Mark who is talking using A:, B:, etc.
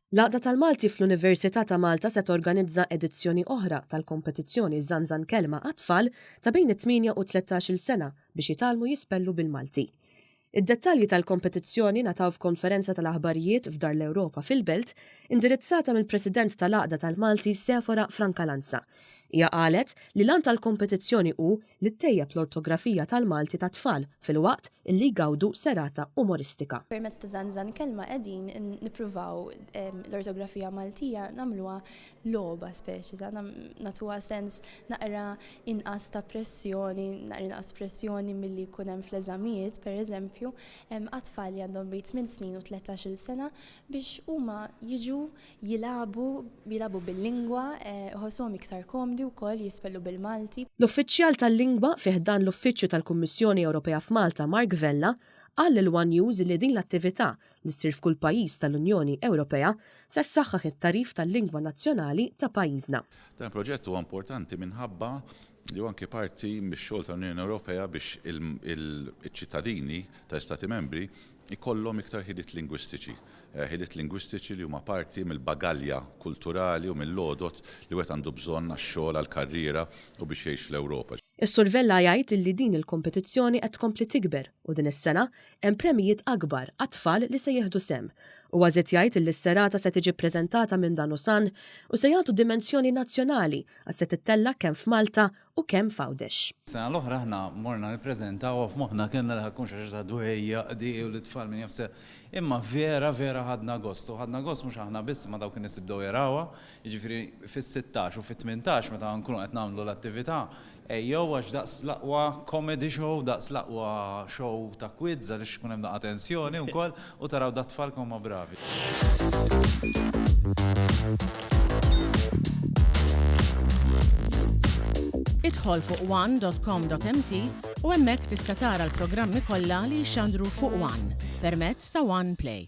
A: L-Għaqda tal-Malti fl-Università ta' Malta se torganizza edizzjoni oħra tal-kompetizzjoni Żanżan Kelma għat-tfal ta' bejn it-tmienja u t-tlettax-il sena biex jitgħallmu jispellu bil-Malti. Id-dettalji tal-kompetizzjoni ngħataw f'konferenza tal-aħbarijiet f'Dar l-Ewropa fil-Belt indirizzata mill-President tal-Għaqda tal-Malti Sephora Francalanza. Hija qalet li l-għan tal-kompetizzjoni hu li ttejjeb l-ortografija tal-Malti tat-tfal filwaqt illi jgawdu serata umoristika.
B: Permezz ta' Żanżan Kelma qegħdin nippruvaw l-ortografija Maltija nagħmluha logħba speċi ta' nagħtuha sens naqra inqas ta' pressjoni, naqra inqas pressjoni milli jkun hemm fl-eżamijiet pereżempju, għat-tfal li għandhom bejn tmien snin u tlettax-il sena biex huma jiġu Jilagħbu, jilagħbu bil-lingwa, iħossuhom iktar komdi wkoll jispellu bil-Malti.
A: L-Uffiċjal tal-Lingwa fi ħdan l-Uffiċċju tal-Kummissjoni Ewropea f'Malta Mark Vella qal lil one News li din l-attività, li ssir f'kull pajjiż tal-Unjoni Ewropea, se ssaħħaħ it-tagħrif tal-lingwa nazzjonali ta' pajjiżna.
C: Dan il-proġett huwa importanti minħabba li huwa anki parti mix-xogħol tal-Unjoni Ewropea biex il-ċittadini tal-Istati Membri jkollhom iktar ħiliet lingwistiċi, ħiliet lingwistiċi li huma parti mill-bagalja kulturali u mill-għodod li wieħed għandu bżonn għax-xogħol, għall-karriera u biex jgħix fl-Ewropa.
A: Is-Sur Vella jgħid illi din il-kompetizzjoni qed tkompli tikber u din is-sena hemm premjijiet akbar għat-tfal li se jieħdu sehem. Huwa żied jgħid illi s-serata se tiġi ppreżentata minn Dan u San u se jagħtu dimensjoni nazzjonali għax se tittella' kemm f'Malta u kemm f'Għawdex.
D: Is-sena l-oħra aħna morna nippreżentawha u f'moħħna kellna li ħa tkun xi ħaġa ta' dwejjaq di u lit-tfal min jaf se imma vera vera ħadna gost u ħadna gost mhux aħna biss imma dawk in-nies li bdew jarawha, jiġifieri fis-sittax u fit-tmintax meta nkunu qed nagħmlu l-attività ejjew għax daqs l-aqwa comedy show, daqs l-aqwa show ta' quiz għaliex ikun hemm daqqa tensjoni wkoll u taraw dat-tfal kemm huma bravi.
E: Idħol fuq one dot com dot mt u hemmhekk tista' tara l-programmi kollha li jixxandru fuq one permezz ta' One Play.